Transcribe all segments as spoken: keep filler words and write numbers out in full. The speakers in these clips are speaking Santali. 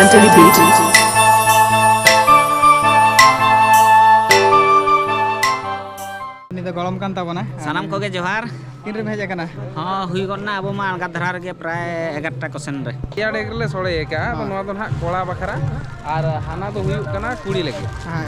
Mentally beat. ᱩᱱᱤ ᱫᱚ ᱜᱚᱲᱚᱢ ᱠᱟᱱ ᱛᱟᱵᱚᱱᱟ᱾ ᱥᱟᱱᱟᱢ ᱠᱚᱜᱮ ᱡᱚᱦᱟᱨ᱾ ᱛᱤᱱ ᱨᱮᱢ ᱦᱮᱡ ᱟᱠᱟᱱᱟ? ᱦᱚᱸ, ᱦᱩᱭ ᱜᱚᱫ ᱱᱟ, ᱟᱵᱚ ᱢᱟ ᱟᱬᱜᱟᱛ ᱫᱷᱟᱨᱟ ᱨᱮᱜᱮ ᱯᱨᱟᱭ ᱮᱜᱟᱨᱚᱴᱟ ᱠᱚ ᱥᱮᱱ ᱨᱮ᱾ ᱯᱮᱭᱟ ᱰᱮᱜ ᱨᱮᱞᱮ ᱥᱚᱲᱮ ᱟᱠᱟᱫᱼᱟ᱾ ᱟᱫᱚ ᱦᱚᱸ᱾ ᱱᱚᱣᱟ ᱫᱚ ᱱᱟᱦᱟᱜ ᱠᱚᱲᱟ ᱵᱟᱠᱷᱨᱟ ᱟᱨ ᱦᱟᱱᱟ ᱫᱚ ᱦᱩᱭᱩᱜ ᱠᱟᱱᱟ ᱠᱩᱲᱤ ᱞᱟᱹᱜᱤᱫ᱾ ᱦᱮᱸ᱾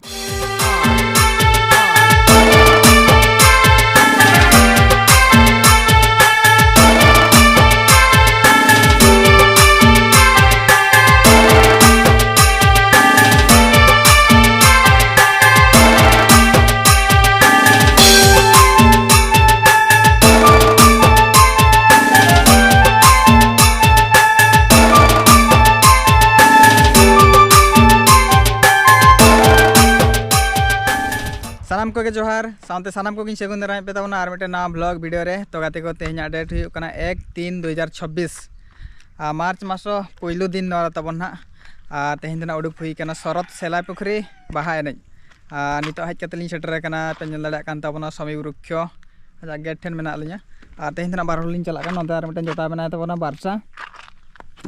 ᱥᱟᱱᱟᱢ ᱠᱚᱜᱮ ᱡᱚᱦᱟᱨ, ᱥᱟᱶᱛᱮ ᱥᱟᱱᱟᱢ ᱠᱚᱜᱮᱧ ᱥᱟᱹᱜᱩᱱ ᱫᱟᱨᱟᱢᱮᱫ ᱯᱮ ᱛᱟᱵᱚᱱᱟ ᱟᱨ ᱢᱤᱫᱴᱮᱱ ᱱᱟᱣᱟ vlog video ᱨᱮ᱾ ᱛᱚ ᱜᱟᱛᱮ ᱠᱚ, ᱛᱮᱦᱮᱧᱟᱜ date ᱦᱩᱭᱩᱜ ᱠᱟᱱᱟ ᱮᱠ ᱛᱤᱱ ᱫᱩ ᱦᱟᱡᱟᱨ ᱪᱷᱟᱵᱵᱤᱥ, ᱟᱨ ᱢᱟᱨᱪ ᱢᱟᱥ ᱯᱳᱭᱞᱳ ᱫᱤᱱ ᱱᱚᱣᱟ ᱛᱟᱵᱚᱱ ᱱᱟᱦᱟᱜ᱾ ᱟᱨ ᱛᱮᱦᱮᱧ ᱫᱚ ᱱᱟᱦᱟᱜ ᱩᱰᱩᱠ ᱦᱩᱭ ᱠᱟᱱᱟ ᱥᱚᱨᱚᱛ ᱥᱮᱞᱟᱭ ᱯᱩᱠᱷᱨᱤ ᱵᱟᱦᱟ ᱮᱱᱮᱡ᱾ ᱟᱨ ᱱᱤᱛᱚᱜ ᱦᱮᱡ ᱠᱟᱛᱮ ᱞᱤᱧ ᱥᱮᱴᱮᱨ ᱟᱠᱟᱱᱟ, ᱯᱮ ᱧᱮᱞ ᱫᱟᱲᱮᱭᱟᱜ ᱠᱟᱱ ᱛᱟᱵᱚᱱᱟ ᱥᱚᱢᱤ ᱵᱨᱩᱠᱠᱷᱚ, ᱟᱡᱟᱜ gate ᱴᱷᱮᱱ ᱢᱮᱱᱟᱜ ᱞᱤᱧᱟ᱾ ᱟᱨ ᱛᱮᱦᱮᱧ ᱫᱚ ᱱᱟᱦᱟᱜ ᱵᱟᱨ ᱦᱚᱲ ᱞᱤᱧ ᱪᱟᱞᱟᱜ ᱠᱟᱱᱟ᱾ ᱱᱚᱛᱮ ᱟᱨ ᱢᱤᱫᱴᱮᱱ ᱡᱚᱴᱟᱣ ᱢᱮᱱᱟᱭ ᱛᱟᱵᱚᱱᱟ, ᱵᱟᱨᱥᱟ᱾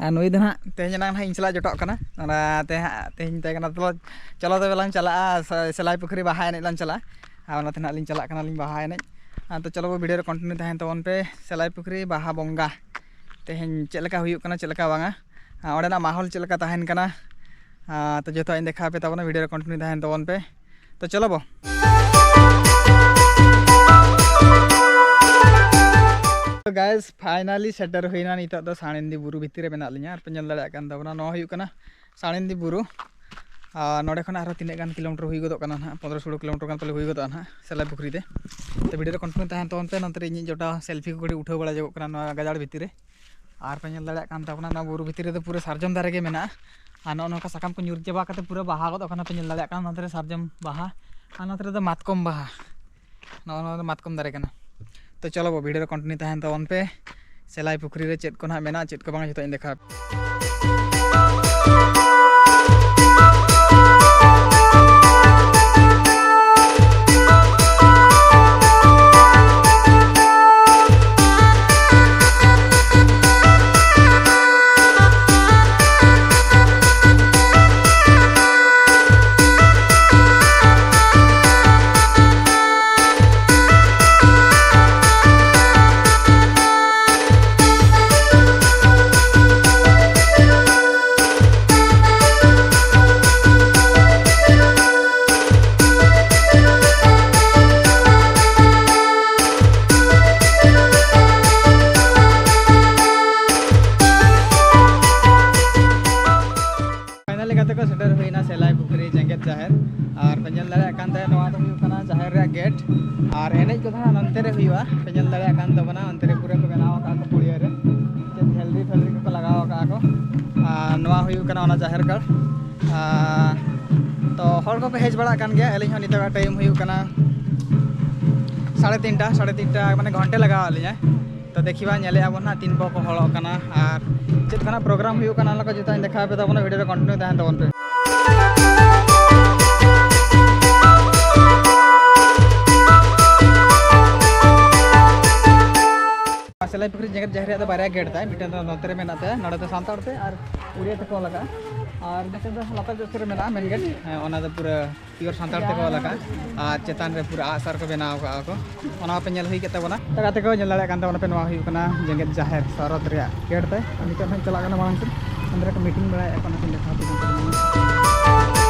ᱟᱨ ᱱᱩᱭ ᱫᱚ ᱱᱟᱦᱟᱜ ᱛᱮᱦᱮᱧ ᱮᱱᱟᱝ ᱱᱟᱦᱟᱜ ᱤᱧ ᱥᱟᱞᱟᱜ ᱡᱚᱴᱟᱜ ᱠᱟᱱᱟ᱾ ᱚᱱᱟᱛᱮ ᱦᱟᱸᱜ ᱛᱮᱦᱮᱧ ᱢᱮᱛᱟᱭ ᱠᱟᱱᱟ, "ᱪᱚᱞᱚ, ᱪᱚᱞᱚ ᱛᱚᱵᱮ ᱞᱟᱝ ᱪᱟᱞᱟᱜᱼᱟ, ᱥᱮ-, ᱥᱮᱞᱟᱭ ᱯᱩᱠᱷᱨᱤ ᱵᱟᱦᱟ ᱮᱱᱮᱡ ᱞᱟᱝ ᱪᱟᱞᱟᱜᱼᱟ᱾" ᱟᱨ ᱚᱱᱟᱛᱮ ᱱᱟᱦᱟᱜ ᱞᱤᱧ ᱪᱟᱞᱟᱜ ᱠᱟᱱᱟᱞᱤᱧ ᱵᱟᱦᱟ ᱮᱱᱮᱡ᱾ ᱟᱨ ᱛᱚ ᱪᱚᱞᱚ ᱵᱚ video ᱨᱮ continue ᱛᱟᱦᱮᱱ ᱛᱟᱵᱚᱱ ᱯᱮ᱾ ᱥᱮᱞᱟᱭ ᱯᱩᱠᱷᱨᱤ ᱵᱟᱦᱟ ᱵᱚᱸᱜᱟ ᱛᱮᱦᱮᱧ ᱪᱮᱫ ᱞᱮᱠᱟ ᱦᱩᱭᱩᱜ ᱠᱟᱱᱟ, ᱪᱮᱫ ᱞᱮᱠᱟ ᱵᱟᱝᱟ, ᱟᱨ ᱚᱸᱰᱮᱱᱟᱜ ᱢᱟᱦᱚᱞ ᱪᱮᱫ ᱞᱮᱠᱟ ᱛᱟᱦᱮᱱ ᱠᱟᱱᱟ, ᱟᱨ ᱛᱚ ᱡᱚᱛᱚᱣᱟᱜ ᱤᱧ ᱫᱮᱠᱷᱟᱣ ᱟᱯᱮ ᱛᱟᱵᱚᱱᱟ᱾ Video ᱨᱮ continue ᱛᱟᱦᱮᱱ ᱛᱟᱵᱚᱱ ᱯᱮ᱾ ᱛᱚ ᱪᱚᱞᱚ ᱵᱚ᱾ ᱛᱚ guys, finally ᱥᱮᱴᱮᱨ ᱦᱩᱭᱱᱟ᱾ ᱱᱤᱛᱚᱜ ᱫᱚ ᱥᱟᱬᱮᱱᱫᱤ ᱵᱩᱨᱩ ᱵᱷᱤᱛᱤᱨ ᱨᱮ ᱢᱮᱱᱟᱜ ᱞᱤᱧᱟ᱾ ᱟᱨ ᱯᱮ ᱧᱮᱞ ᱫᱟᱲᱮᱭᱟᱜ ᱠᱟᱱ ᱛᱟᱵᱚᱱᱟ, ᱱᱚᱣᱟ ᱦᱩᱭᱩᱜ ᱠᱟᱱᱟ ᱥᱟᱬᱮᱱᱫᱤ ᱵᱩᱨᱩ᱾ ᱟᱨ ᱱᱚᱰᱮ ᱠᱷᱚᱱ ᱟᱨᱦᱚᱸ ᱛᱤᱱᱟᱹᱜ ᱜᱟᱱ kilometre ᱦᱩᱭ ᱜᱚᱫᱚᱜ ᱠᱟᱱᱟ ᱱᱟᱦᱟᱜ, ᱯᱚᱱᱫᱽᱨᱚ ᱥᱳᱞᱳ kilometre ᱜᱟᱱ ᱯᱟᱞᱮ ᱦᱩᱭ ᱜᱚᱫᱚᱜᱼᱟ ᱱᱟᱦᱟᱜ ᱥᱮᱞᱟᱭ ᱯᱩᱠᱷᱨᱤ ᱛᱮ᱾ ᱛᱚ video ᱨᱮ continue ᱛᱟᱦᱮᱱ ᱛᱟᱵᱚᱱ ᱯᱮ᱾ ᱱᱚᱛᱮ ᱨᱮ ᱤᱧᱤᱡ ᱡᱚᱴᱟᱣ selfie ᱠᱚ ᱠᱟᱹᱴᱤᱡ ᱩᱴᱷᱟᱹᱣ ᱵᱟᱲᱟ ᱡᱚᱜᱚᱜ ᱠᱟᱱᱟ ᱱᱚᱣᱟ ᱜᱟᱡᱟᱲ ᱵᱷᱤᱛᱤᱨ ᱨᱮ᱾ ᱟᱨ ᱯᱮ ᱧᱮᱞ ᱫᱟᱲᱮᱭᱟᱜ ᱠᱟᱱ ᱛᱟᱵᱚᱱᱟ, ᱱᱚᱣᱟ ᱵᱩᱨᱩ ᱵᱷᱤᱛᱤᱨ ᱨᱮᱫᱚ ᱯᱩᱨᱟᱹ ᱥᱟᱨᱡᱚᱢ ᱫᱟᱨᱮ ᱜᱮ ᱢᱮᱱᱟᱜᱼᱟ᱾ ᱟᱨ ᱱᱚᱜᱼᱚ ᱱᱚᱝᱠᱟ ᱥᱟᱠᱟᱢ ᱠᱚ ᱧᱩᱨ ᱪᱟᱵᱟ ᱠᱟᱛᱮ ᱯᱩᱨᱟᱹ ᱵᱟᱦᱟ ᱜᱚᱫᱚᱜ ᱠᱟᱱᱟ᱾ ᱯᱮ ᱧᱮᱞ ᱫᱟᱲᱮᱭᱟᱜ ᱠᱟᱱᱟ, ᱱᱚᱛᱮ ᱨᱮ ᱥᱟᱨᱡᱚᱢ ᱵᱟᱦᱟ ᱟᱨ ᱱᱚᱛᱮ ᱨᱮᱫᱚ ᱢᱟᱛᱠᱚᱢ ᱵᱟᱦᱟ᱾ ᱱᱚᱜᱼᱚ ᱱᱚᱣᱟ ᱫᱚ ᱢᱟᱛᱠᱚᱢ ᱫᱟᱨᱮ ᱠᱟᱱᱟ᱾ ᱛᱚ ᱪᱚᱞᱚ ᱵᱚ, video ᱨᱮ continue ᱛᱟᱦᱮᱱ ᱛᱟᱵᱚᱱ ᱯᱮ᱾ ᱥᱮᱞᱟᱭ ᱯᱩᱠᱷᱨᱤ ᱨᱮ ᱪᱮᱫ ᱠᱚ ᱱᱟᱦᱟᱜ ᱢᱮᱱᱟᱜᱼᱟ, ᱪᱮᱫ ᱠᱚ ᱵᱟᱝ, ᱡᱚᱛᱚ ᱤᱧ ᱫᱮᱠᱷᱟᱣ ᱟᱯᱮ᱾ ᱯᱮ ᱧᱮᱞ ᱫᱟᱲᱮᱭᱟᱜ ᱠᱟᱱ ᱛᱟᱵᱚᱱᱟ, ᱚᱱᱛᱮ ᱨᱮ ᱯᱩᱨᱟᱹ ᱠᱚ ᱵᱮᱱᱟᱣ ᱟᱠᱟᱫ ᱠᱚ ᱯᱩᱲᱤᱭᱟᱹ ᱨᱮ, ᱪᱮᱫ ᱡᱷᱟᱹᱞᱨᱤ ᱯᱷᱟᱹᱞᱨᱤ ᱠᱚᱠᱚ ᱞᱟᱜᱟᱣ ᱟᱠᱟᱫ ᱠᱚ᱾ ᱟᱨ ᱱᱚᱣᱟ ᱦᱩᱭᱩᱜ ᱠᱟᱱᱟ ᱚᱱᱟ ᱡᱟᱦᱮᱨ ᱜᱟᱲ᱾ ᱟᱨ ᱛᱚ ᱦᱚᱲ ᱠᱚᱠᱚ ᱦᱮᱡ ᱵᱟᱲᱟᱜ ᱠᱟᱱ ᱜᱮᱭᱟ᱾ ᱟᱹᱞᱤᱧ ᱦᱚᱸ ᱱᱤᱛᱚᱜᱟᱜ ᱴᱟᱭᱤᱢ ᱦᱩᱭᱩᱜ ᱠᱟᱱᱟ ᱥᱟᱲᱮ ᱛᱤᱱᱴᱟ, ᱥᱟᱲᱮ ᱛᱤᱱᱴᱟ ᱢᱟᱱᱮ ᱜᱷᱚᱱᱴᱮ ᱞᱟᱜᱟᱣ ᱟᱹᱞᱤᱧᱟ᱾ ᱛᱚ ᱫᱮᱠᱷᱤ ᱵᱟ, ᱧᱮᱞᱮᱜᱼᱟ ᱵᱚᱱ ᱦᱟᱸᱜ ᱛᱤᱱ ᱵᱚ ᱠᱚ ᱦᱚᱲᱚᱜ ᱠᱟᱱᱟ ᱟᱨ ᱪᱮᱫ ᱠᱟᱱᱟ ᱯᱨᱳᱜᱨᱟᱢ ᱦᱩᱭᱩᱜ ᱠᱟᱱᱟ, ᱚᱱᱟ ᱠᱚ ᱡᱚᱛᱚᱧ ᱫᱮᱠᱷᱟᱣ ᱯᱮ ᱛᱟᱵᱚᱱᱟ᱾ ᱵᱷᱤᱰᱤᱭᱳ ᱨᱮ ᱠᱚᱱᱴᱤᱱᱤᱭᱩ ᱛᱟᱦᱮᱱ ᱛᱟᱵᱚᱱ ᱯᱮ᱾ ᱥᱮᱞᱟᱭ ᱯᱩᱠᱷᱨᱤ ᱡᱮᱜᱮᱛ ᱡᱟᱦᱮᱨ ᱨᱮᱭᱟᱜ ᱫᱚ ᱵᱟᱨᱭᱟ ᱜᱮᱴ ᱛᱟᱭ, ᱢᱤᱫᱴᱮᱱ ᱫᱚ ᱱᱚᱛᱮ ᱨᱮ ᱢᱮᱱᱟᱜ ᱛᱟᱭᱟ, ᱱᱚᱰᱮ ᱫᱚ ᱥᱟᱱᱛᱟᱲ ᱛᱮ ᱟᱨ ᱩᱲᱤᱭᱟ ᱛᱮᱠᱚ ᱚᱞ ᱟᱠᱟᱫᱼᱟ, ᱟᱨ ᱢᱤᱫᱴᱮᱱ ᱫᱚ ᱞᱟᱛᱟᱨ ᱡᱚᱥ ᱨᱮ ᱢᱮᱱᱟᱜᱼᱟ ᱢᱮᱱ ᱜᱮᱴ, ᱦᱮᱸ, ᱚᱱᱟ ᱫᱚ ᱯᱩᱨᱟᱹ ᱯᱤᱭᱳᱨ ᱥᱟᱱᱛᱟᱲ ᱛᱮᱠᱚ ᱚᱞ ᱟᱠᱟᱫᱼᱟ᱾ ᱟᱨ ᱪᱮᱛᱟᱱ ᱨᱮ ᱯᱩᱨᱟᱹ ᱟᱜᱼᱥᱟᱨ ᱠᱚ ᱵᱮᱱᱟᱣ ᱟᱠᱟᱫᱼᱟ ᱠᱚ, ᱚᱱᱟ ᱦᱚᱸᱯᱮ ᱧᱮᱞ ᱦᱩᱭ ᱠᱮᱫ ᱛᱟᱵᱚᱱᱟ᱾ ᱛᱚ ᱜᱟᱛᱮ ᱠᱚ, ᱧᱮᱞ ᱫᱟᱲᱮᱭᱟᱜ ᱠᱟᱱ ᱛᱟᱵᱚᱱᱟ ᱯᱮ, ᱱᱚᱣᱟ ᱦᱩᱭᱩᱜ ᱠᱟᱱᱟ ᱡᱮᱜᱮᱛ ᱡᱟᱦᱮᱨ ᱥᱟᱨᱚᱛ ᱨᱮᱭᱟᱜ ᱜᱮᱴ ᱛᱟᱭ᱾ ᱟᱨ ᱱᱤᱛᱚᱜ ᱦᱟᱸᱜ ᱪᱟᱞᱟᱜ ᱠᱟᱱᱟ ᱢᱟᱲᱟᱝ ᱥᱮᱫ, ᱚᱸᱰᱮ ᱠᱚ ᱢᱤᱴᱤᱝ ᱵᱟᱲᱟᱭᱮᱫᱼᱟ ᱠᱚ, ᱚᱱᱟ ᱠᱚᱧ ᱫᱮᱠᱷᱟᱣ ᱟᱯᱮ ᱠᱟᱱ ᱛᱟᱵᱚᱱᱟ᱾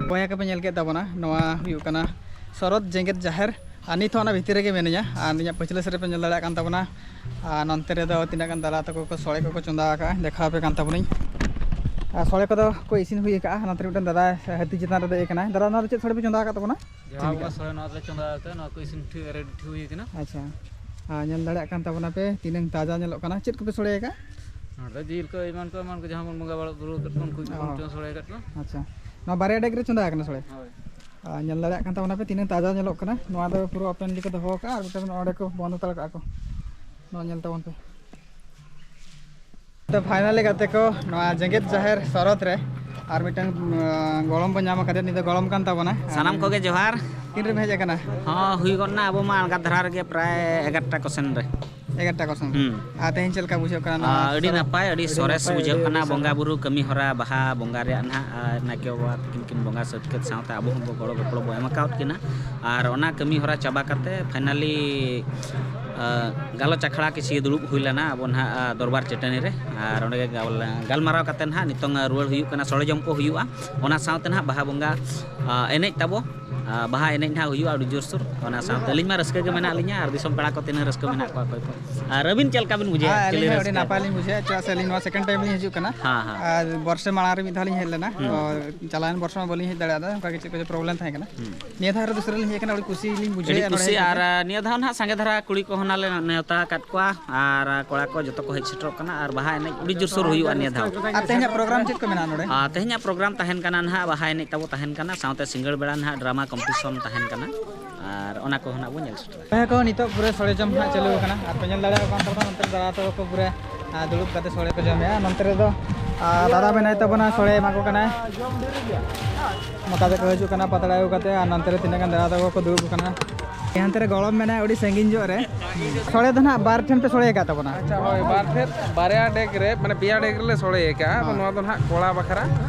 ᱵᱚᱭᱦᱟ ᱠᱚᱯᱮ ᱧᱮᱞ ᱠᱮᱫ ᱛᱟᱵᱚᱱᱟ, ᱱᱚᱣᱟ ᱦᱩᱭᱩᱜ ᱠᱟᱱᱟ ᱥᱚᱨᱚᱛ ᱡᱮᱜᱮᱛ ᱡᱟᱦᱮᱨ᱾ ᱟᱨ ᱱᱤᱛ ᱦᱚᱸ ᱚᱱᱟ ᱵᱷᱤᱛᱤᱨ ᱨᱮᱜᱮ ᱢᱤᱱᱟᱹᱧᱟ᱾ ᱟᱨ ᱤᱧᱟᱹᱜ ᱯᱟᱹᱪᱷᱞᱟᱹ ᱥᱮᱫ ᱨᱮᱯᱮ ᱧᱮᱞ ᱫᱟᱲᱮᱭᱟᱜ ᱠᱟᱱ ᱛᱟᱵᱚᱱᱟ᱾ ᱟᱨ ᱱᱚᱱᱛᱮ ᱨᱮᱫᱚ ᱛᱤᱱᱟᱹᱜ ᱜᱟᱱ ᱫᱟᱫᱟ ᱛᱟᱠᱚ ᱠᱚ ᱥᱚᱲᱮ ᱠᱚᱠᱚ ᱪᱚᱸᱫᱟ ᱟᱠᱟᱫᱼᱟ, ᱫᱮᱠᱷᱟᱣ ᱟᱯᱮ ᱠᱟᱱ ᱛᱟᱵᱚᱱᱟᱹᱧ᱾ ᱟᱨ ᱥᱚᱲᱮ ᱠᱚᱫᱚ ᱠᱚ ᱤᱥᱤᱱ ᱦᱩᱭ ᱟᱠᱟᱫᱼᱟ᱾ ᱱᱚᱛᱮ ᱨᱮ ᱢᱤᱫᱴᱮᱱ ᱫᱟᱫᱟ ᱦᱟᱹᱛᱤ ᱪᱮᱛᱟᱱ ᱨᱮ ᱫᱮᱡ ᱟᱠᱟᱱᱟᱭ᱾ ᱫᱟᱫᱟ, ᱱᱚᱣᱟ ᱫᱚ ᱪᱮᱫ ᱥᱚᱲᱮ ᱯᱮ ᱪᱚᱸᱫᱟ ᱟᱠᱟᱫ ᱛᱟᱵᱚᱱᱟ? ᱡᱟᱦᱟᱸ ᱟᱵᱚᱣᱟᱜ ᱥᱚᱲᱮ, ᱱᱚᱣᱟ ᱫᱚᱞᱮ ᱪᱚᱸᱫᱟ ᱟᱠᱟᱫᱼᱟ, ᱱᱚᱣᱟ ᱠᱚ ᱤᱥᱤᱱ ᱴᱷᱤᱠ ᱨᱮᱰᱤ ᱴᱷᱤᱠ ᱦᱩᱭ ᱟᱠᱟᱱᱟ᱾ ᱟᱪᱪᱷᱟ, ᱟᱨ ᱧᱮᱞ ᱫᱟᱲᱮᱭᱟᱜ ᱠᱟᱱ ᱛᱟᱵᱚᱱᱟᱯᱮ ᱛᱤᱱᱟᱹᱝ ᱛᱟᱡᱟ ᱧᱮᱞᱚᱜ ᱠᱟᱱᱟ᱾ ᱪᱮᱫ ᱠᱚᱯᱮ ᱥᱚᱲᱮ ᱟᱠᱟᱫᱼᱟ? ᱱᱚᱰᱮ ᱡᱤᱞ ᱠᱚ ᱮᱢᱟᱱ ᱠᱚ, ᱮᱢᱟᱱ ᱠᱚ ᱡᱟᱦᱟᱸ ᱵᱚᱱ ᱵᱚᱸᱜᱟ ᱵᱟᱲᱟ ᱵᱩᱨᱩ ᱟᱠᱟᱫ ᱠᱚ, ᱩᱱᱠᱩ ᱜᱮᱵᱚᱱ ᱚ᱾ ᱪᱚᱸᱫᱟ ᱥᱚᱲᱮ ᱟᱠᱟᱫ ᱠᱚᱣᱟ᱾ ᱟᱪᱪᱷᱟ, ᱱᱚᱣᱟ ᱵᱟᱨᱭᱟ ᱰᱮᱜ ᱨᱮ ᱪᱚᱸᱫᱟ ᱟᱠᱟᱱᱟ ᱥᱚᱲᱮ? ᱦᱳᱭ᱾ ᱟᱨ ᱧᱮᱞ ᱫᱟᱲᱮᱭᱟᱜ ᱠᱟᱱ ᱛᱟᱵᱚᱱᱟᱯᱮ ᱛᱤᱱᱟᱹᱝ ᱛᱟᱡᱟ ᱧᱮᱞᱚᱜ ᱠᱟᱱᱟ᱾ ᱱᱚᱣᱟ ᱫᱚ ᱯᱩᱨᱟᱹ open ᱞᱮᱠᱟ ᱫᱚᱦᱚ ᱟᱠᱟᱫᱼᱟ, ᱟᱨ ᱢᱤᱫᱴᱮᱱ ᱚᱸᱰᱮ ᱠᱚ ᱵᱚᱱᱫ ᱦᱟᱛᱟᱲ ᱠᱟᱜᱼᱟ ᱠᱚ᱾ ᱱᱚᱣᱟ ᱧᱮᱞ ᱛᱟᱵᱚᱱ ᱯᱮ᱾ ᱛᱚ finally ᱜᱟᱛᱮ ᱠᱚ, ᱱᱚᱣᱟ ᱡᱮᱜᱮᱛ ᱡᱟᱦᱮᱨ ᱥᱚᱨᱚᱛ ᱨᱮ ᱟᱨ ᱢᱤᱫᱴᱟᱝ, ᱟᱸ, ᱜᱚᱲᱚᱢ ᱵᱚ ᱧᱟᱢ ᱟᱠᱟᱫᱮᱭᱟ᱾ ᱱᱩᱭ ᱫᱚ ᱜᱚᱲᱚᱢ ᱠᱟᱱ ᱛᱟᱵᱚᱱᱟ᱾ ᱥᱟᱱᱟᱢ ᱠᱚᱜᱮ ᱡᱚᱦᱟᱨ᱾ ᱛᱤᱱ ᱨᱮᱢ ᱦᱮᱡ ᱟᱠᱟᱱᱟ? ᱦᱚᱸ, ᱦᱩᱭ ᱜᱚᱫ ᱱᱟ, ᱟᱵᱚ ᱢᱟ ᱟᱬᱜᱟᱛ ᱫᱷᱟᱨᱟ ᱨᱮᱜᱮ, ᱯᱨᱟᱭ ᱮᱜᱟᱨᱚᱴᱟ ᱠᱚ ᱥᱮᱱ ᱨᱮ᱾ ᱮᱜᱟᱨᱚᱴᱟ ᱠᱚ ᱥᱮᱱ᱾ ᱦᱩᱸ᱾ ᱟᱨ ᱛᱮᱦᱮᱧ ᱪᱮᱫ ᱞᱮᱠᱟ ᱵᱩᱡᱷᱟᱹᱜ ᱠᱟᱱᱟ ᱱᱚᱣᱟ ᱟᱹᱰᱤ ᱥᱚᱨᱚᱛ? ᱱᱟᱯᱟᱭ, ᱟᱹᱰᱤ ᱟᱹᱰᱤ ᱥᱚᱨᱮᱥ ᱱᱟᱯᱟᱭ, ᱵᱩᱡᱷᱟᱹᱜ ᱟᱹᱰᱤ ᱠᱟᱱᱟ᱾ ᱟᱹᱰᱤ ᱵᱚᱸᱜᱟ ᱥᱟᱨᱦᱟᱣ᱾ ᱵᱩᱨᱩ ᱠᱟᱹᱢᱤ ᱦᱚᱨᱟ, ᱵᱟᱦᱟ ᱵᱚᱸᱜᱟ ᱨᱮᱭᱟᱜ ᱱᱟᱦᱟᱜ, ᱟᱨ ᱱᱟᱭᱠᱮ ᱵᱟᱵᱟ ᱛᱟᱹᱠᱤᱱ ᱠᱤᱱ ᱵᱚᱸᱜᱟ ᱥᱟᱹᱛ ᱠᱮᱫ ᱥᱟᱶᱛᱮ ᱟᱵᱚ ᱦᱚᱸ ᱜᱚᱲᱚ ᱜᱚᱯᱚᱲᱚ ᱵᱚ ᱮᱢ ᱟᱠᱟᱣᱟᱫ ᱠᱤᱱᱟ᱾ ᱟᱨ ᱚᱱᱟ ᱠᱟᱹᱢᱤ ᱦᱚᱨᱟ ᱪᱟᱵᱟ ᱠᱟᱛᱮ finally, ᱟᱸ, ᱜᱟᱞᱚᱪ ᱟᱠᱷᱲᱟ ᱠᱤᱪᱷᱤ ᱫᱩᱲᱩᱵ ᱦᱩᱭ ᱞᱮᱱᱟ ᱟᱵᱚ ᱱᱟᱦᱟᱜ, ᱟᱸ, ᱫᱚᱨᱵᱟᱨ ᱪᱟᱹᱴᱟᱹᱱᱤ ᱨᱮ᱾ ᱟᱨ ᱚᱸᱰᱮ ᱜᱮ ᱜᱟᱞ-, ᱜᱟᱞᱢᱟᱨᱟᱣ ᱠᱟᱛᱮ ᱱᱟᱦᱟᱜ ᱱᱤᱛᱚᱝ, ᱟᱸ, ᱨᱩᱣᱟᱹᱲ ᱦᱩᱭᱩᱜ ᱠᱟᱱᱟ, ᱥᱚᱲᱮ ᱡᱚᱢ ᱠᱚ ᱦᱩᱭᱩᱜᱼᱟ᱾ ᱚᱱᱟ ᱥᱟᱶᱛᱮ ᱱᱟᱦᱟᱜ ᱵᱟᱦᱟ ᱵᱚᱸᱜᱟ, ᱟᱸ, ᱮᱱᱮᱡ ᱛᱟᱵᱚ, ᱟᱸ, ᱵᱟᱦᱟ ᱮᱱᱮᱡ ᱱᱟᱦᱟᱜ ᱦᱩᱭᱩᱜᱼᱟ ᱟᱹᱰᱤ ᱡᱳᱨᱥᱳᱨ᱾ ᱚᱱᱟ ᱥᱟᱶᱛᱮ ᱟᱹᱞᱤᱧ ᱢᱟ ᱨᱟᱹᱥᱠᱟᱹ ᱜᱮ ᱢᱮᱱᱟᱜ ᱞᱤᱧᱟ, ᱟᱨ ᱫᱤᱥᱚᱢ ᱯᱮᱲᱟ ᱠᱚ ᱛᱤᱱᱟᱹᱜ ᱨᱟᱹᱥᱠᱟᱹ ᱢᱮᱱᱟᱜ ᱠᱚᱣᱟ ᱚᱠᱚᱭ ᱠᱚ᱾ ᱟᱨ ᱟᱹᱵᱤᱱ ᱪᱮᱫ ᱞᱮᱠᱟ ᱵᱤᱱ ᱵᱩᱡᱷᱟᱹᱣᱟ? ᱦᱮᱸ, ᱟᱹᱞᱤᱧ ᱦᱚᱸ ᱟᱹᱰᱤ ᱱᱟᱯᱟᱭ ᱞᱤᱧ ᱵᱩᱡᱷᱟᱹᱣᱟ, ᱪᱮᱫᱟᱜ ᱥᱮ ᱟᱹᱞᱤᱧ ᱱᱚᱣᱟ second time ᱞᱤᱧ ᱦᱤᱡᱩᱜ ᱠᱟᱱᱟ᱾ ᱦᱮᱸ, ᱦᱮᱸ᱾ ᱟᱨ ᱵᱚᱨᱥᱟ ᱢᱟᱲᱟᱝ ᱨᱮ ᱢᱤᱫ ᱫᱷᱟᱣ ᱞᱤᱧ ᱦᱮᱡ ᱞᱮᱱᱟ᱾ ᱦᱩᱸ᱾ ᱛᱚ ᱪᱟᱞᱟᱣᱮᱱ ᱵᱚᱨᱥᱟ ᱢᱟ ᱵᱟᱹᱞᱤᱧ ᱦᱮᱡ ᱫᱟᱲᱮᱭᱟᱫᱟ, ᱚᱱᱠᱟ ᱜᱮ ᱪᱮᱫ ᱠᱚᱪᱚ problem ᱛᱟᱦᱮᱸ ᱠᱟᱱᱟ᱾ ᱦᱩᱸ᱾ ᱱᱤᱭᱟᱹ ᱫᱷᱟᱣ ᱨᱮ ᱫᱚᱥᱨᱟ ᱞᱤᱧ ᱦᱮᱡ ᱟᱠᱟᱱᱟ, ᱟᱹᱰᱤ ᱠᱩᱥᱤ ᱞᱤᱧ ᱵᱩᱡᱷᱟᱹᱣᱮᱫᱼᱟ ᱱᱚᱰᱮ ᱦᱮᱡ ᱠᱟᱛᱮ᱾ ᱟᱹᱰᱤ ᱠᱩᱥᱤ᱾ ᱟᱨ, ᱟᱨ ᱱᱤᱭᱟᱹ ᱫᱷᱟᱣ ᱱᱟᱦᱟᱜ ᱥᱟᱸᱜᱮ ᱫᱷᱟᱨᱟ ᱠᱩᱲᱤ ᱠᱚᱦᱚᱸ ᱱᱟᱞᱮ ᱱᱮᱣᱛᱟ ᱟᱠᱟᱫ ᱠᱚᱣᱟ, ᱟᱨ ᱠᱚᱲᱟ ᱠᱚ ᱡᱚᱛᱚ ᱠᱚ ᱦᱮᱡ ᱥᱮᱴᱮᱨᱚᱜ ᱠᱟᱱᱟ, ᱟᱨ ᱵᱟᱦᱟ ᱮᱱᱮᱡ ᱟᱹᱰᱤ ᱡᱳᱨᱥᱳᱨ ᱦᱩᱭᱩᱜᱼᱟ ᱱᱤᱭᱟᱹ ᱫᱷᱟᱣ᱾ ᱟᱨ ᱛᱮᱦᱮᱧᱟᱜ program ᱪᱮᱫ ᱠᱚ ᱢᱮᱱᱟᱜᱼᱟ ᱱᱚᱰᱮ? ᱟᱨ ᱛᱮᱦᱮᱧᱟᱜ program ᱛᱟᱦᱮᱱ ᱠᱟᱱᱟ ᱱᱟᱦᱟᱜ ᱵᱟᱦᱟ ᱮᱱᱮᱡ ᱛᱟᱵᱚ ᱛᱟᱦᱮᱱ ᱠᱟᱱᱟ, ᱥᱟᱶᱛᱮ ᱥᱤᱸᱜᱟᱹᱲ ᱵᱮᱲᱟ ᱱᱟᱦᱟᱜ drama competition ᱛᱟᱦᱮᱱ ᱠᱟᱱᱟ, ᱟᱨ ᱚᱱᱟ ᱠᱚᱦᱚᱸ ᱱᱟᱦᱟᱜ ᱵᱚᱱ ᱧᱮᱞ ᱥᱮᱴᱮᱨᱟ᱾ ᱵᱚᱭᱦᱟ ᱠᱚ, ᱱᱤᱛᱚᱜ ᱯᱩᱨᱟᱹ ᱥᱚᱲᱮ ᱡᱚᱢ ᱦᱟᱸᱜ ᱪᱟᱹᱞᱩ ᱟᱠᱟᱱᱟ᱾ ᱟᱨ ᱯᱮ ᱧᱮᱞ ᱫᱟᱲᱮᱭᱟᱜ ᱠᱟᱱ ᱛᱟᱵᱚᱱᱟ, ᱱᱚᱛᱮ ᱨᱮ ᱫᱟᱫᱟ ᱛᱟᱠᱚ ᱠᱚ ᱯᱩᱨᱟᱹ, ᱟᱨ ᱫᱩᱲᱩᱵ ᱠᱟᱛᱮ ᱥᱚᱲᱮ ᱠᱚ ᱡᱚᱢᱮᱜᱼᱟ᱾ ᱱᱚᱛᱮ ᱨᱮᱫᱚ, ᱟᱨ, ᱫᱟᱫᱟ ᱢᱮᱱᱟᱭ ᱛᱟᱵᱚᱱᱟ, ᱥᱚᱲᱮ ᱮᱢᱟ ᱠᱚ ᱠᱟᱱᱟᱭ᱾ ᱱᱚᱝᱠᱟ ᱛᱮᱠᱚ ᱦᱤᱡᱩᱜ ᱠᱟᱱᱟ ᱯᱟᱛᱲᱟ ᱟᱹᱜᱩ ᱠᱟᱛᱮ, ᱟᱨ ᱱᱚᱛᱮ ᱨᱮ ᱛᱤᱱᱟᱹᱜ ᱜᱟᱱ ᱫᱟᱫᱟ ᱛᱟᱠᱚ ᱠᱚ ᱫᱩᱲᱩᱵ ᱟᱠᱟᱱᱟ᱾ ᱦᱟᱱᱛᱮ ᱨᱮ ᱜᱚᱲᱚᱢ ᱢᱮᱱᱟᱭ ᱟᱹᱰᱤ ᱥᱟᱺᱜᱤᱧ ᱧᱚᱜ ᱨᱮ᱾ ᱥᱚᱲᱮ ᱫᱚ ᱱᱟᱦᱟᱜ ᱵᱟᱨ ᱴᱷᱮᱱ ᱯᱮ ᱥᱚᱲᱮ ᱟᱠᱟᱫ ᱛᱟᱵᱚᱱᱟ? ᱟᱪᱪᱷᱟ, ᱦᱳᱭ, ᱵᱟᱨ ᱴᱷᱮᱱ, ᱵᱟᱨᱭᱟ ᱰᱮᱜ ᱨᱮ, ᱢᱟᱱᱮ, ᱯᱮᱭᱟ ᱰᱮᱜ ᱨᱮᱞᱮ ᱥᱚᱲᱮ ᱟᱠᱟᱫᱼᱟ᱾ ᱟᱫᱚ ᱦᱚᱸ᱾ ᱱᱚᱣᱟ ᱫᱚ ᱱᱟᱦᱟᱜ ᱠᱚᱲᱟ ᱵᱟᱠᱷᱨᱟ᱾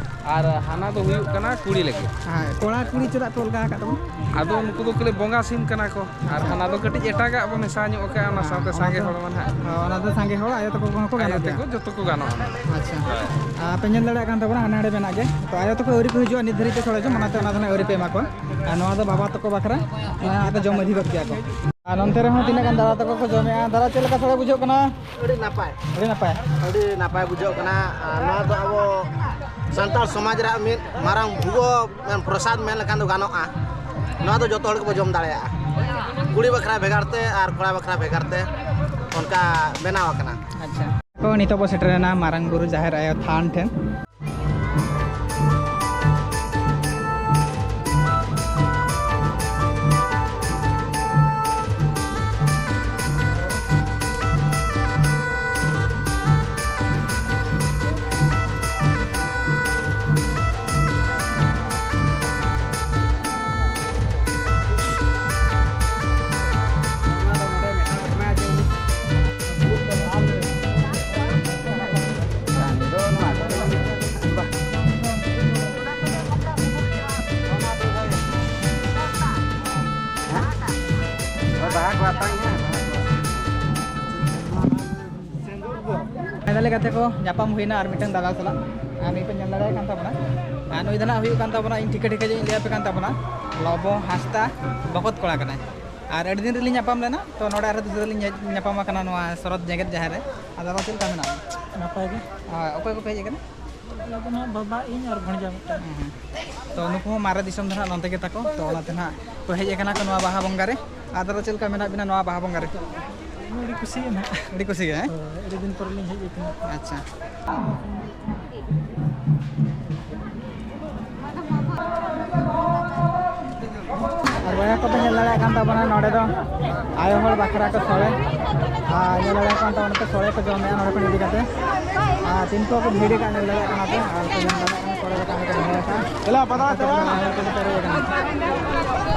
ᱟᱨ ᱦᱟᱱᱟ ᱫᱚ ᱦᱩᱭᱩᱜ ᱠᱟᱱᱟ ᱠᱩᱲᱤ ᱞᱟᱹᱜᱤᱫ᱾ ᱦᱮᱸ, ᱠᱚᱲᱟ ᱠᱩᱲᱤ ᱪᱮᱫᱟᱜ ᱯᱮ ᱚᱞᱜᱟ ᱟᱠᱟᱫ ᱛᱟᱵᱚᱱᱟ? ᱟᱫᱚ ᱩᱱᱠᱩ ᱫᱚ ᱠᱷᱟᱹᱞᱤ ᱵᱚᱸᱜᱟ ᱥᱤᱢ ᱠᱟᱱᱟ ᱠᱚ, ᱟᱨ ᱦᱟᱱᱟ ᱫᱚ ᱠᱟᱹᱴᱤᱡ ᱮᱴᱟᱜᱟᱜ ᱵᱚᱱ ᱢᱮᱥᱟ ᱧᱚᱜ ᱟᱠᱟᱫᱼᱟ, ᱚᱱᱟ ᱦᱮᱸ, ᱥᱟᱶᱛᱮ ᱚᱱᱟ ᱥᱟᱸᱜᱮ ᱫᱚ, ᱦᱚᱲ ᱢᱟ ᱱᱟᱦᱟᱜ᱾ ᱦᱮᱸ, ᱚᱱᱟ ᱫᱚ ᱥᱟᱸᱜᱮ ᱦᱚᱲ, ᱟᱭᱳ ᱛᱟᱠᱚ ᱠᱚᱦᱚᱸ ᱠᱚ ᱟᱭᱳ ᱜᱟᱱᱚᱜ ᱜᱮᱭᱟ᱾ ᱛᱟᱠᱚ ᱡᱚᱛᱚ ᱠᱚ ᱜᱟᱱᱚᱜᱼᱟ᱾ ᱟᱪᱪᱷᱟ᱾ ᱦᱳᱭ᱾ ᱟᱨ ᱯᱮ ᱧᱮᱞ ᱫᱟᱲᱮᱭᱟᱜ ᱠᱟᱱ ᱛᱟᱵᱚᱱᱟ, ᱦᱟᱸᱰᱮ ᱱᱟᱸᱰᱮ ᱢᱮᱱᱟᱜ ᱜᱮ᱾ ᱛᱚ, ᱟᱭᱳ ᱛᱟᱠᱚ ᱟᱹᱣᱨᱤ ᱠᱚ ᱦᱤᱡᱩᱜᱼᱟ ᱱᱤᱛ ᱫᱷᱟᱹᱨᱤᱡ ᱛᱮ ᱥᱚᱲᱮ ᱡᱚᱢ, ᱚᱱᱟᱛᱮ ᱚᱱᱟ ᱫᱚ ᱱᱟᱜ ᱟᱹᱣᱨᱤ ᱯᱮ ᱮᱢᱟ ᱠᱚᱣᱟ᱾ ᱟᱨ ᱱᱚᱣᱟ ᱫᱚ ᱵᱟᱵᱟ ᱛᱟᱠᱚ ᱵᱟᱠᱷᱨᱟ, ᱱᱚᱣᱟ ᱦᱟᱸᱜ ᱠᱚ ᱡᱚᱢ ᱤᱫᱤ ᱜᱚᱫ ᱠᱮᱭᱟ ᱠᱚ᱾ ᱟᱨ ᱱᱚᱱᱛᱮ ᱨᱮᱦᱚᱸ ᱛᱤᱱᱟᱹᱜ ᱜᱟᱱ ᱫᱟᱫᱟ ᱛᱟᱠᱚ ᱠᱚ ᱡᱚᱢᱮᱜᱼᱟ᱾ ᱫᱟᱫᱟ, ᱪᱮᱫ ᱞᱮᱠᱟ ᱥᱚᱲᱮ ᱵᱩᱡᱷᱟᱹᱜ ᱠᱟᱱᱟ? ᱟᱹᱰᱤ ᱱᱟᱯᱟᱭ᱾ ᱟᱹᱰᱤ ᱱᱟᱯᱟᱭ᱾ ᱟᱹᱰᱤ ᱱᱟᱯᱟᱭ ᱵᱩᱡᱷᱟᱹᱜ ᱠᱟᱱᱟ᱾ ᱟᱨ ᱱᱚᱣᱟ ᱫᱚ ᱟᱵᱚ ᱥᱟᱱᱛᱟᱲ ᱥᱚᱢᱟᱡᱽ ᱨᱮᱭᱟᱜ ᱢᱤᱫ ᱢᱟᱨᱟᱝ ᱵᱷᱩᱜᱟᱹᱜ ᱯᱨᱚᱥᱟᱫ ᱢᱮᱱ ᱞᱮᱠᱷᱟᱱ ᱫᱚ ᱜᱟᱱᱚᱜᱼᱟ᱾ ᱱᱚᱣᱟ ᱫᱚ ᱡᱚᱛᱚ ᱦᱚᱲ ᱜᱮᱵᱚ ᱡᱚᱢ ᱫᱟᱲᱮᱭᱟᱜᱼᱟ, ᱠᱩᱲᱤ ᱵᱟᱠᱷᱨᱟ ᱵᱷᱮᱜᱟᱨ ᱛᱮ ᱟᱨ ᱠᱚᱲᱟ ᱵᱟᱠᱷᱨᱟ ᱵᱷᱮᱜᱟᱨ ᱛᱮ ᱚᱱᱠᱟ ᱵᱮᱱᱟᱣ ᱟᱠᱟᱱᱟ᱾ ᱟᱪᱪᱷᱟ᱾ ᱛᱚ, ᱱᱤᱛᱚᱜ ᱵᱚ ᱥᱮᱴᱮᱨᱮᱱᱟ ᱢᱟᱨᱟᱝ ᱵᱩᱨᱩ ᱡᱟᱦᱮᱨ ᱟᱭᱳ ᱛᱷᱟᱱ ᱴᱷᱮᱱ᱾ ᱯᱷᱟᱭᱱᱟᱞᱤ ᱜᱟᱛᱮ ᱠᱚ, ᱧᱟᱯᱟᱢ ᱦᱩᱭᱱᱟ ᱟᱨ ᱢᱤᱫᱴᱟᱝ ᱫᱟᱫᱟ ᱥᱟᱞᱟᱜ᱾ ᱟᱨ ᱱᱩᱭ ᱯᱮ ᱧᱮᱞ ᱫᱟᱲᱮᱭᱟᱭ ᱠᱟᱱ ᱛᱟᱵᱚᱱᱟ᱾ ᱟᱨ ᱱᱩᱭ ᱫᱚ ᱱᱟᱜ ᱦᱩᱭᱩᱜ ᱠᱟᱱ ᱛᱟᱵᱚᱱᱟ, ᱤᱧ ᱴᱷᱤᱠᱟᱹ ᱴᱷᱤᱠᱟᱹ ᱧᱚᱜ ᱤᱧ ᱞᱟᱹᱭ ᱟᱯᱮ ᱠᱟᱱ ᱛᱟᱵᱚᱱᱟ, ᱞᱚᱵᱚ ᱦᱟᱸᱥᱫᱟ, ᱵᱚᱠᱚᱛ ᱠᱚᱲᱟ ᱠᱟᱱᱟᱭ᱾ ᱟᱨ ᱟᱹᱰᱤ ᱫᱤᱱ ᱨᱮᱞᱤᱧ ᱧᱟᱯᱟᱢ ᱞᱮᱱᱟ, ᱛᱚ ᱱᱚᱰᱮ ᱟᱨᱦᱚᱸ ᱫᱚᱥᱨᱟ ᱞᱤᱧ ᱦᱮᱡ ᱧᱟᱯᱟᱢ ᱟᱠᱟᱱᱟ ᱱᱚᱣᱟ ᱥᱚᱨᱚᱛ ᱡᱮᱜᱮᱛ ᱡᱟᱦᱮᱨ ᱨᱮ᱾ ᱟᱨ ᱫᱟᱫᱟ, ᱪᱮᱫ ᱞᱮᱠᱟ ᱢᱮᱱᱟᱜ ᱢᱮᱭᱟ? ᱱᱟᱯᱟᱭ ᱜᱮ᱾ ᱦᱳᱭ, ᱚᱠᱚᱭ ᱠᱚᱯᱮ ᱦᱮᱡ ᱟᱠᱟᱱᱟ? ᱟᱞᱮ ᱫᱚ ᱱᱟᱦᱟᱜ ᱵᱟᱵᱟ, ᱤᱧ ᱟᱨ ᱵᱷᱚᱸᱡᱟ ᱢᱤᱫᱴᱟᱝ᱾ ᱦᱩᱸ, ᱦᱩᱸ᱾ ᱛᱚ, ᱱᱩᱠᱩ ᱦᱚᱸ ᱢᱟᱨᱮ ᱫᱤᱥᱚᱢ ᱫᱚ ᱱᱟᱦᱟᱜ ᱱᱚᱱᱛᱮ ᱜᱮ ᱛᱟᱠᱚ, ᱛᱚ ᱚᱱᱟᱛᱮ ᱱᱟᱦᱟᱜ ᱠᱚ ᱦᱮᱡ ᱟᱠᱟᱱᱟ ᱠᱚ ᱱᱚᱣᱟ ᱵᱟᱦᱟ ᱵᱚᱸᱜᱟ ᱨᱮ᱾ ᱟᱨ ᱫᱟᱫᱟ, ᱪᱮᱫ ᱞᱮᱠᱟ ᱢᱮᱱᱟᱜ ᱵᱤᱱᱟ ᱱᱚᱣᱟ ᱵᱟᱦᱟ ᱵᱚᱸᱜᱟ ᱨᱮ? ᱟᱹᱰᱤ ᱠᱩᱥᱤ ᱜᱮ ᱱᱟᱦᱟᱜ᱾ ᱟᱹᱰᱤ ᱠᱩᱥᱤ ᱜᱮ, ᱦᱮᱸ? ᱦᱳᱭ, ᱟᱹᱰᱤ ᱫᱤᱱ ᱯᱚᱨᱮ ᱞᱤᱧ ᱦᱮᱡ ᱟᱠᱟᱱᱟ᱾ ᱟᱪᱪᱷᱟ᱾ ᱟᱨ ᱵᱚᱭᱦᱟ ᱠᱚᱯᱮ ᱧᱮᱞ ᱫᱟᱲᱮᱭᱟᱜ ᱠᱟᱱ ᱛᱟᱵᱚᱱᱟ, ᱱᱚᱰᱮ ᱫᱚ ᱟᱭᱳ ᱦᱚᱲ ᱵᱟᱠᱷᱨᱟ ᱠᱚ ᱥᱚᱲᱮ, ᱟᱨ ᱧᱮᱞ ᱫᱟᱲᱮᱭᱟᱜ ᱠᱟᱱ ᱛᱟᱵᱚᱱᱟ ᱯᱮ, ᱥᱚᱲᱮ ᱠᱚ ᱡᱚᱢᱮᱜᱼᱟ ᱱᱚᱰᱮ ᱠᱷᱚᱱ ᱤᱫᱤ ᱠᱟᱛᱮ᱾ ᱟᱨ ᱛᱤᱱ ᱠᱚ ᱠᱚ ᱵᱷᱤᱲ ᱟᱠᱟᱫ ᱧᱮᱞ ᱫᱟᱲᱮᱭᱟᱜ ᱠᱟᱱᱟ ᱯᱮ, ᱟᱨ ᱯᱮ ᱧᱮᱞ ᱫᱟᱲᱮᱭᱟᱜ ᱠᱟᱱᱟ ᱥᱚᱲᱮ ᱠᱚ ᱠᱟᱹᱢᱤ ᱠᱚ ᱫᱚᱦᱚ ᱟᱠᱟᱫᱼᱟ᱾ ᱪᱟᱞᱟᱜ ᱯᱟᱛᱲᱟ ᱪᱟᱵᱟ᱾ ᱯᱮᱨᱮᱡ ᱟᱠᱟᱱᱟ᱾